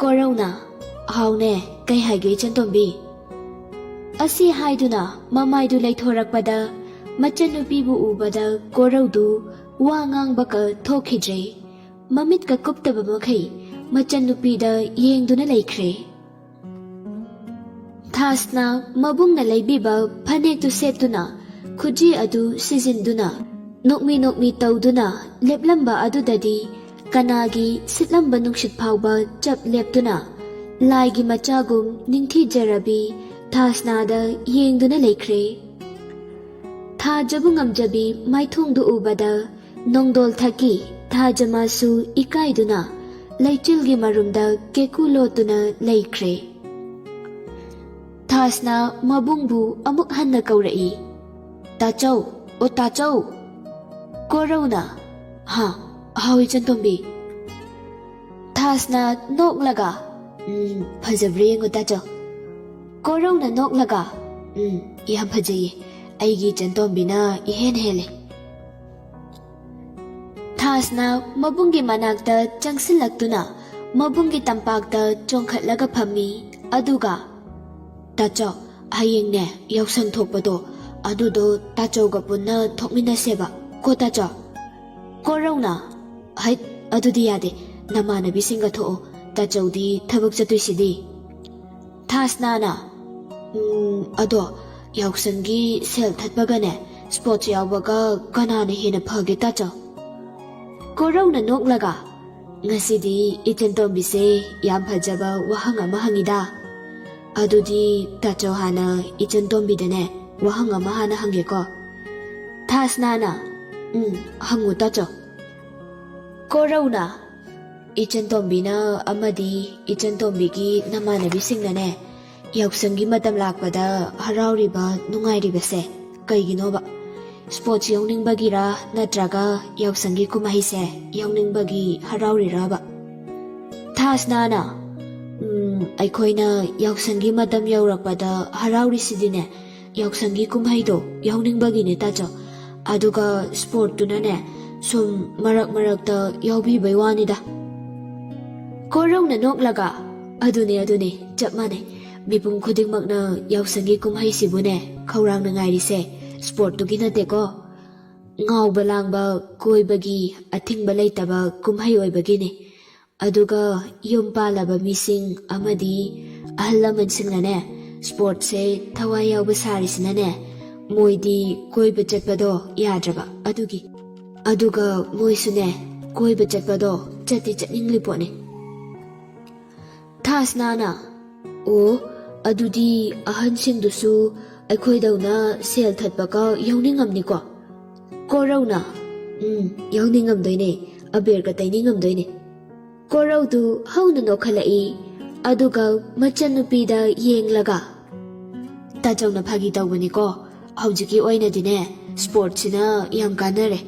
ꯀꯣꯔꯧꯅ, "ꯍꯥꯎꯅꯦ, ꯀꯩ ꯍꯥꯏꯒꯦ ꯏꯆꯟꯇꯣꯝꯕꯤ?" ꯑꯁꯤ ꯍꯥꯏꯗꯨꯅ ꯃꯃꯥꯏꯗꯨ ꯂꯩꯊꯣꯔꯛꯄꯗ ꯃꯆꯟꯅꯨꯄꯤꯕꯨ ꯎꯕꯗ ꯀꯣꯔꯧꯗꯨ ꯋꯥ ꯉꯥꯡꯕꯀ ꯊꯣꯛꯈꯤꯗ꯭ꯔꯦ꯫ ꯃꯃꯤꯠꯀ ꯀꯨꯞꯇꯕ ꯃꯈꯩ ꯃꯆꯟꯅꯨꯄꯤꯗ ꯌꯦꯡꯗꯨꯅ ꯂꯩꯈ꯭ꯔꯦ꯫ ꯊꯥꯁꯅ ꯃꯕꯨꯡꯅ ꯂꯩꯕꯤꯕ ꯐꯅꯦꯛꯇꯨ ꯁꯦꯠꯇꯨꯅ, ꯈꯨꯖꯤ ꯑꯗꯨ ꯁꯤꯖꯤꯟꯗꯨꯅ, ꯅꯣꯛꯃꯤ ꯅꯣꯛꯃꯤ ꯇꯧꯗꯨꯅ ꯂꯦꯞꯂꯝꯕ ꯑꯗꯨꯗꯗꯤ ꯀꯅꯥꯒꯤ ꯁꯤꯠꯂꯝꯕ ꯅꯨꯡꯁꯤꯠ ꯐꯥꯎꯕ ꯆꯞ ꯂꯦꯞꯇꯨꯅ, ꯂꯥꯏꯒꯤ ꯃꯆꯥꯒꯨꯝ ꯅꯤꯡꯊꯤꯖꯔꯕꯤ ꯊꯥꯁꯅꯥꯗ ꯌꯦꯡꯗꯨꯅ ꯂꯩꯈ꯭ꯔꯦ꯫ ꯊꯥꯖꯕ ꯉꯝꯖꯕꯤ ꯃꯥꯏꯊꯣꯡꯗꯨ ꯎꯕꯗ ꯅꯣꯡꯗꯣꯜ ꯊꯛꯀꯤ ꯊꯥꯖꯃꯥꯁꯨ ꯏꯀꯥꯏꯗꯨꯅ ꯂꯩꯆꯤꯜꯒꯤ ꯃꯔꯨꯝꯗ ꯀꯦꯀꯨ ꯂꯣꯠꯇꯨꯅ ꯂꯩꯈ꯭ꯔꯦ꯫ ꯊꯥꯁꯅ ꯃꯕꯨꯡꯕꯨ ꯑꯃꯨꯛ ꯍꯟꯅ ꯀꯧꯔꯛꯏ, "ꯇꯥꯆꯧ, ꯑꯣ ꯇꯥꯆꯧ!" ꯀꯣꯔꯧꯅ, "ꯍꯥ, ꯍꯥꯎ ꯏꯆꯟꯇꯣꯝꯕꯤ?" ꯊꯥꯁꯅ ꯅꯣꯛꯂꯒ, "ꯎꯝ, ꯐꯖꯕ꯭ꯔꯥ ꯌꯦꯡꯉꯨ ꯇꯥꯆꯧ?" ꯀꯣꯔꯧꯅ ꯅꯣꯛꯂꯒ, "ꯎꯝ, ꯌꯥꯝ ꯐꯖꯩꯌꯦ꯫ ꯑꯩꯒꯤ ꯏꯆꯟꯇꯣꯝꯕꯤꯅ ꯏꯍꯦꯟ ꯍꯦꯜꯂꯦ꯫" ꯊꯥꯁꯅ ꯃꯕꯨꯡꯒꯤ ꯃꯅꯥꯛꯇ ꯆꯪꯁꯤꯜꯂꯛꯇꯨꯅ ꯃꯕꯨꯡꯒꯤ ꯇꯝꯄꯥꯛꯇ ꯆꯣꯡꯈꯠꯂꯒ ꯐꯝꯃꯤ꯫ ꯑꯗꯨꯒ, "ꯇꯥꯆꯧ, ꯍꯌꯦꯡꯅꯦ ꯌꯥꯎꯁꯪ ꯊꯣꯛꯄꯗꯣ, ꯑꯗꯨꯗꯣ ꯇꯥꯆꯧꯒ ꯄꯨꯟꯅ ꯊꯣꯛꯃꯤꯟꯅꯁꯦꯕ ꯀꯣ ꯇꯥꯆꯧ?" ꯀꯣꯔꯧꯅ, "ꯍꯩꯠ, ꯑꯗꯨꯗꯤ ꯌꯥꯗꯦ꯫ ꯅꯃꯥꯟꯅꯕꯤꯁꯤꯡꯒ ꯊꯣꯛꯑꯣ꯫ ꯇꯥꯆꯧꯗꯤ ꯊꯕꯛ ꯆꯠꯇꯣꯏꯁꯤꯗꯤ꯫ ꯊꯥꯁꯅꯥꯅ, "ꯎꯝ, ꯑꯗꯣ ꯌꯥꯎꯁꯪꯒꯤ ꯁꯦꯜ ꯊꯠꯄꯒꯅꯦ, ꯁ꯭ꯄꯣꯔꯠꯁ ꯌꯥꯎꯕꯒ ꯀꯅꯥꯅ ꯍꯦꯟꯅ ꯐꯒꯦ, ꯇꯥꯆꯧ?" ꯀꯣꯔꯧꯅ ꯅꯣꯛꯂꯒ, "ꯉꯁꯤꯗꯤ ꯏꯆꯟ ꯇꯣꯝꯕꯤꯁꯦ ꯌꯥꯝ ꯐꯖꯕ ꯋꯥꯍꯪ ꯑꯃ ꯍꯪꯉꯤꯗ꯫ ꯑꯗꯨꯗꯤ ꯇꯥꯆꯧ ꯍꯥꯟꯅ ꯏꯆꯟ ꯇꯣꯝꯕꯤꯗꯅꯦ ꯋꯥꯍꯪ ꯑꯃ ꯍꯥꯟꯅ ꯍꯪꯒꯦꯀꯣ꯫" ꯊꯥꯁꯅꯥꯅ, "ꯎꯝ, ꯍꯪꯉꯨ ꯇꯥꯆꯧ꯫" ꯀꯣꯔꯧꯅ, "ꯏꯆꯟ ꯇꯣꯝꯕꯤꯅ ꯑꯃꯗꯤ ꯏꯆꯟ ꯇꯣꯝꯕꯤꯒꯤ ꯅꯃꯥꯟꯅꯕꯤꯁꯤꯡꯅꯅꯦ ꯌꯥꯎꯁꯪꯒꯤ ꯃꯇꯝ ꯂꯥꯛꯄꯗ ꯍꯔꯥꯎꯔꯤꯕ, ꯅꯨꯡꯉꯥꯏꯔꯤꯕꯁꯦ ꯀꯩꯒꯤꯅꯣꯕ? ꯁ꯭ꯄꯣꯔꯠꯁ ꯌꯥꯎꯅꯤꯡꯕꯒꯤꯔ, ꯅꯠꯇ꯭ꯔꯒ ꯌꯥꯎꯁꯪꯒꯤ ꯀꯨꯝꯍꯩꯁꯦ ꯌꯥꯎꯅꯤꯡꯕꯒꯤ ꯍꯔꯥꯎꯔꯤꯔꯕ?" ꯊꯥꯁꯅꯥꯅ, "ꯎꯝ, ꯑꯩꯈꯣꯏꯅ ꯌꯥꯎꯁꯪꯒꯤ ꯃꯇꯝ ꯌꯧꯔꯛꯄꯗ ꯍꯔꯥꯎꯔꯤꯁꯤꯗꯤꯅꯦ, ꯌꯥꯎꯁꯪꯒꯤ ꯀꯨꯝꯍꯩꯗꯣ ꯌꯥꯎꯅꯤꯡꯕꯒꯤꯅꯦ ꯇꯥꯆꯧ꯫ ꯑꯗꯨꯒ ꯁ꯭ꯄꯣꯔꯠꯇꯨꯅꯅꯦ, ꯁꯨꯝ ꯃꯔꯛ ꯃꯔꯛꯇ ꯌꯥꯎꯕꯤꯕꯩ ꯋꯥꯅꯤꯗ꯫" ꯀꯣꯔꯧꯅ ꯅꯣꯛꯂꯒ, "ꯑꯗꯨꯅꯦ, ꯑꯗꯨꯅꯦ, ꯆꯞ ꯃꯥꯟꯅꯩ꯫ ꯃꯤꯄꯨꯝ ꯈꯨꯗꯤꯡꯃꯛꯅ ꯌꯥꯎꯁꯪꯒꯤ ꯀꯨꯝꯍꯩꯁꯤꯕꯨꯅꯦ ꯈꯧꯔꯥꯡꯅ ꯉꯥꯏꯔꯤꯁꯦ ꯁ꯭ꯄꯣꯔꯠꯇꯨꯒꯤ ꯅꯠꯇꯦꯀꯣ꯫ ꯉꯥꯎꯕ ꯂꯥꯡꯕ, ꯀꯣꯏꯕꯒꯤ ꯑꯊꯤꯡꯕ ꯂꯩꯇꯕ ꯀꯨꯝꯍꯩ ꯑꯣꯏꯕꯒꯤꯅꯤ꯫ ꯑꯗꯨꯒ ꯌꯨꯝ ꯄꯥꯜꯂꯕ ꯃꯤꯁꯤꯡ ꯑꯃꯗꯤ ꯑꯍꯜ ꯂꯃꯟꯁꯤꯡꯅꯅꯦ ꯁ꯭ꯄꯣꯔꯠꯁꯦ ꯊꯋꯥꯏ ꯌꯥꯎꯕ ꯁꯥꯔꯤꯁꯤꯅꯅꯦ, ꯃꯣꯏꯗꯤ ꯀꯣꯏꯕ ꯆꯠꯄꯗꯣ ꯌꯥꯗ꯭ꯔꯕ ꯑꯗꯨꯒꯤ꯫ ꯑꯗꯨꯒ ꯃꯣꯏꯁꯨꯅꯦ ꯀꯣꯏꯕ ꯆꯠꯄꯗꯣ ꯆꯠꯇꯤ ꯆꯠꯅꯤꯡꯂꯤ ꯄꯣꯠꯅꯤ꯫" ꯊꯥꯁꯅꯥꯅ, "ꯑꯣ, ꯑꯗꯨꯗꯤ ꯑꯍꯟꯁꯤꯡꯗꯨꯁꯨ ꯑꯩꯈꯣꯏꯗꯧꯅ ꯁꯦꯜ ꯊꯠꯄꯒ ꯌꯥꯎꯅꯤꯡꯉꯝꯅꯤꯀꯣ?" ꯀꯣꯔꯧꯅ, "ꯎꯝ, ꯌꯥꯎꯅꯤꯡꯉꯝꯗꯣꯏꯅꯦ, ꯑꯕꯦꯔꯒ ꯇꯩꯅꯤꯡꯉꯝꯗꯣꯏꯅꯦ꯫" ꯀꯣꯔꯧꯗꯨ ꯍꯧꯅ ꯅꯣꯛꯈꯠꯂꯛꯏ꯫ ꯑꯗꯨꯒ ꯃꯆꯟꯅꯨꯄꯤꯗ ꯌꯦꯡꯂꯒ, "ꯇꯥꯆꯧꯅ ꯐꯥꯒꯤ ꯇꯧꯕꯅꯤꯀꯣ, ꯍꯧꯖꯤꯛꯀꯤ ꯑꯣꯏꯅꯗꯤꯅꯦ ꯁ꯭ꯄꯣꯔꯠꯁꯤꯅ ꯌꯥꯝ ꯀꯥꯟꯅꯔꯦ꯫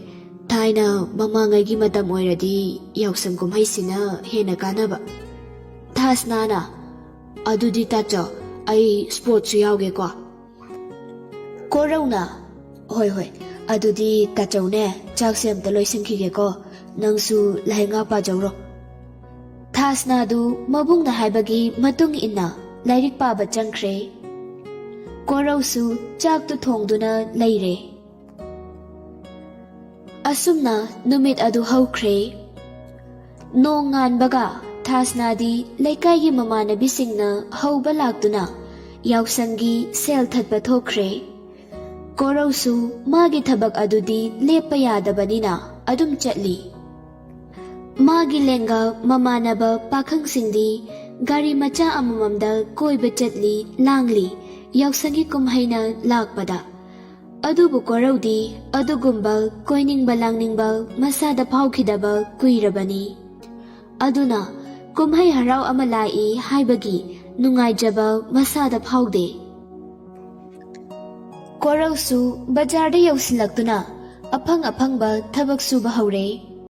ꯊꯥꯏꯅ ꯃꯃꯥꯡꯉꯩꯒꯤ ꯃꯇꯝ ꯑꯣꯏꯔꯗꯤ ꯌꯥꯎꯁꯪ ꯀꯨꯝꯍꯩꯁꯤꯅ ꯍꯦꯟꯅ ꯀꯥꯟꯅꯕ꯫" ꯊꯥꯁꯅꯥꯅ, "ꯑꯗꯨꯗꯤ ꯇꯥꯆꯧ, ꯑꯩ ꯁ꯭ꯄꯣꯔꯠꯁꯨ ꯌꯥꯎꯒꯦꯀꯣ?" ꯀꯣꯔꯧꯅ, "ꯍꯣꯏ, ꯍꯣꯏ, ꯑꯗꯨꯗꯤ ꯇꯥꯆꯧꯅꯦ, ꯆꯥꯛꯁꯦ ꯑꯝꯇ ꯂꯣꯏꯁꯤꯟꯈꯤꯒꯦꯀꯣ, ꯅꯪꯁꯨ ꯂꯥꯏꯔꯤꯛ ꯉꯥꯛ ꯄꯥꯖꯧꯔꯣ꯫" ꯊꯥꯁꯅꯥꯗꯨ ꯃꯕꯨꯡꯅ ꯍꯥꯏꯕꯒꯤ ꯃꯇꯨꯡ ꯏꯟꯅ ꯂꯥꯏꯔꯤꯛ ꯄꯥꯕ ꯆꯪꯈ꯭ꯔꯦ꯫ ꯀꯣꯔꯧꯁꯨ ꯆꯥꯛꯇꯨ ꯊꯣꯡꯗꯨꯅ ꯂꯩꯔꯦ꯫ ꯑꯁꯨꯝꯅ ꯅꯨꯃꯤꯠ ꯑꯗꯨ ꯍꯧꯈ꯭ꯔꯦ꯫ ꯅꯣꯡ ꯉꯥꯟꯕꯒ ꯊꯥꯁꯅꯥꯗꯤ ꯂꯩꯀꯥꯏꯒꯤ ꯃꯃꯥꯟꯅꯕꯤꯁꯤꯡꯅ ꯍꯧꯕ ꯂꯥꯛꯇꯨꯅ ꯌꯥꯎꯁꯪꯒꯤ ꯁꯦꯜ ꯊꯠꯄ ꯊꯣꯛꯈ꯭ꯔꯦ꯫ ꯀꯣꯔꯧꯁꯨ ꯃꯥꯒꯤ ꯊꯕꯛ ꯑꯗꯨꯗꯤ ꯂꯦꯞꯄ ꯌꯥꯗꯕꯅꯤꯅ ꯑꯗꯨꯝ ꯆꯠꯂꯤ꯫ ꯃꯥꯒꯤ ꯂꯦꯡꯒꯥ ꯃꯃꯥꯟꯅꯕ ꯄꯥꯈꯪꯁꯤꯡꯗꯤ ꯒꯥꯔꯤ ꯃꯆꯥ ꯑꯃꯃꯝꯗ ꯀꯣꯏꯕ ꯆꯠꯂꯤ, ꯂꯥꯡꯂꯤ, ꯌꯥꯎꯁꯪꯒꯤ ꯀꯨꯝꯍꯩꯅ ꯂꯥꯛꯄꯗ꯫ ꯑꯗꯨꯕꯨ ꯀꯣꯔꯧꯗꯤ ꯑꯗꯨꯒꯨꯝꯕ ꯀꯣꯏꯅꯤꯡꯕ ꯂꯥꯡꯅꯤꯡꯕ ꯃꯁꯥꯗ ꯐꯥꯎꯈꯤꯗꯕ ꯀꯨꯏꯔꯕꯅꯤ꯫ ꯑꯗꯨꯅ ꯀꯨꯝꯍꯩ ꯍꯔꯥꯎ ꯑꯃ ꯂꯥꯛꯏ ꯍꯥꯏꯕꯒꯤ ꯅꯨꯡꯉꯥꯏꯖꯕ ꯃꯁꯥꯗ ꯐꯥꯎꯗꯦ꯫ ꯀꯣꯔꯧꯁꯨ ꯕꯖꯥꯔꯗ ꯌꯧꯁꯤꯜꯂꯛꯇꯨꯅ ꯑꯐꯪ ꯑꯐꯪꯕ ꯊꯕꯛ ꯁꯨꯕ ꯍꯧꯔꯦ꯫